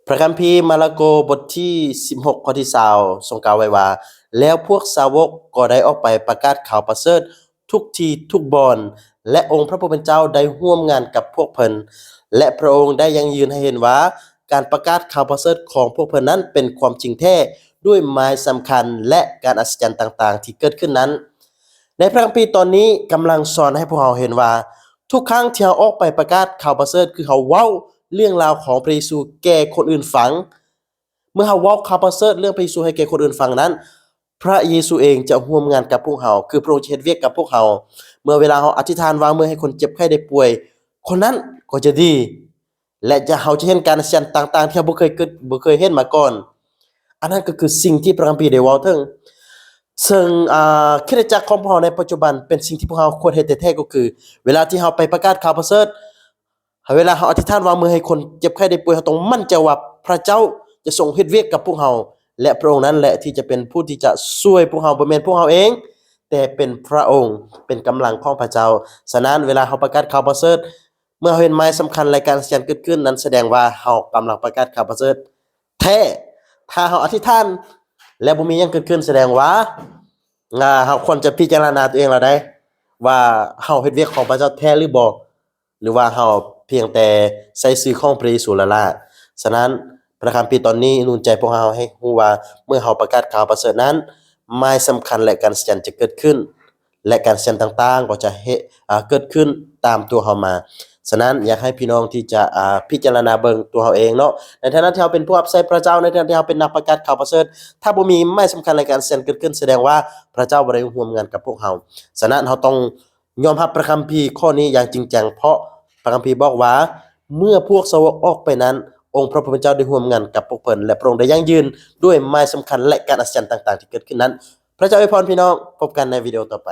ພະຄຳພີມາລະໂກ ບົດທີສິບຫົກ ຂໍ້ທີຊາວ ຊົງກ່າວໄວ້ວ່າ, ແລ້ວພວກສາວົກກໍໄດ້ອອກໄປປະກາດຂ່າວປະເສີດທຸກທີ່ທຸກບ່ອນ ແລະ ອົງພະຜູ້ເປັນເຈົ້າໄດ້ຮ່ວມງານກັບພວກເພິ່ນ ແລະ ພະອົງໄດ້ຢັ້ງຢືນໃຫ້ເຫັນວ່າ ການປະກາດຂ່າວປະເສີດຂອງພວກເພິ່ນນັ້ນເປັນຄວາມຈິງແທ້ ດ້ວຍໝາຍສຳຄັນ ແລະ ການອັດສະຈັນຕ່າງໆທີ່ເກີດຂຶ້ນນັ້ນ. ໃນພະຄຳພີຕອນນີ້ກຳລັງສອນໃຫ້ພວກເຮົາເຫັນວ່າ ທຸກຄັ້ງທີ່ເຮົາອອກໄປປະກາດຂ່າວປະເສີດ ຄືເຮົາເວົ້າເລື່ອງລາວຂອງພະເຢຊູແກ່ຄົນອື່ນຟັງ, ເມື່ອເຮົາເວົ້າຂ່າວປະເສີດເລື່ອງພະເຢຊູໃຫ້ແກ່ຄົນອື່ນຟັງນັ້ນ, ພະເຢຊູເອງຈະຮ່ວມງານກັບພວກເຮົາ, ຄືພະອົງຈະເຮັດວຽກກັບພວກເຮົາ. ເມື່ອເວລາເຮົາອະທິດຖານວາງມືໃຫ້ຄົນເຈັບໄຂ້ໄດ້ປ່ວຍ, ຄົນນັ້ນກໍຈະດີ ແລະ ຈະ ເຮົາຈະເຫັນການອັດສະຈັນຕ່າງໆທີ່ເຮົາບໍ່ເຄີຍເກີດ ບໍ່ເຄີຍເຫັນມາກ່ອນ. ອັນນັ້ນກໍຄືສິ່ງທີ່ພະຄຳພີໄດ້ເວົ້າເຖິງ. ເຊິ່ງ ອາ ຄຣິສຕະຈັກຂອງພວກເຮົາໃນປັດຈຸບັນເປັນສິ່ງທີ່ພວກເຮົາຄວນເຮັດແທ້ໆ ກໍຄື ເວລາທີ່ເຮົາໄປປະກາດຂ່າວປະເສີດ, ເວລາເຮົາອະທິດຖານວາງມືໃຫ້ຄົນເຈັບໄຂ້ໄດ້ປ່ວຍ, ເຮົາຕ້ອງໝັ້ນໃຈວ່າພະເຈົ້າຈະຊົງເຮັດວຽກກັບພວກເຮົາ ແລະ ພະອົງນັ້ນແຫຼະທີ່ຈະເປັນຜູ້ທີ່ຈະຊ່ວຍພວກເຮົາ, ບໍ່ແມ່ນພວກເຮົາເອງ, ແຕ່ເປັນພະອົງ, ເປັນກຳລັງຂອງພະເຈົ້າ. ສະນັ້ນ ເວລາເຮົາປະກາດຂ່າວປະເສີດ, ເມື່ອເຮົາເຫັນໝາຍສຳຄັນ ແລະ ການອັດສະຈັນເກີດຂຶ້ນ, ນັ້ນສະແດງວ່າເຮົາກຳລັງປະກາດຂ່າວປະເສີດແທ້. ຖ້າເຮົາອະທິດຖານ ແລະ ບໍ່ມີຫຍັງເກີດຂຶ້ນ, ສະແດງວ່າ ອາ ເຮົາຄວນຈະພິຈາລະນາຕົວເອງແລ້ວໃດ໋ ວ່າເຮົາເຮັດວຽກຂອງພະເຈົ້າແທ້ຫຼືບໍ່ ຫຼືວ່າເຮົາພຽງແຕ່ໃຊ້ຊື່ຂອງພະເຢຊູລ້າໆ. ສະນັ້ນ ພະຄຳພີຕອນນີ້ໜູນໃຈພວກເຮົາໃຫ້ຮູ້ວ່າ ເມື່ອເຮົາປະກາດຂ່າວປະເສີດນັ້ນ, ໝາຍສຳຄັນ ແລະ ການອັດສະຈັນຈະເກີດຂຶ້ນ ແລະ ການອັດສະຈັນຕ່າງໆກໍຈະເຮັດ ອາ ເກີດຂຶ້ນຕາມຕົວເຮົາມາ. ສະນັ້ນ ຢາກໃຫ້ພີ່ນ້ອງທີ່ຈະ ອາ ພິຈາລະນາເບິ່ງຕົວເຮົາເອງເນາະ, ໃນຖານະທີ່ເຮົາເປັນຜູ້ຮັບໃຊ້ພະເຈົ້າ, ໃນຖານະທີ່ເຮົາເປັນນັກປະກາດຂ່າວປະເສີດ, ຖ້າບໍ່ມີໝາຍສຳຄັນ ແລະ ການອັດສະຈັນເກີດຂຶ້ນ, ສະແດງວ່າພະເຈົ້າບໍ່ໄດ້ຮ່ວມງານກັບພວກເຮົາ. ສະນັ້ນ ເຮົາຕ້ອງຍອມຮັບພະຄຳພີຂໍ້ນີ້ຢ່າງຈິງຈັງ, ເພາະພະຄຳພີບອກວ່າ ເມື່ອພວກສາວົກອອກໄປນັ້ນ, ອົງພະຜູ້ເປັນເຈົ້າໄດ້ຮ່ວມງານກັບພວກເພິ່ນ ແລະ ພະອົງໄດ້ຢັ້ງຢືນດ້ວຍໝາຍສຳຄັນ ແລະ ການອັດສະຈັນຕ່າງໆທີ່ເກີດຂຶ້ນນັ້ນ. ພະເຈົ້າອວຍພອນພີ່ນ້ອງ, ພົບກັນໃນວິດີໂອຕໍ່ໄປ.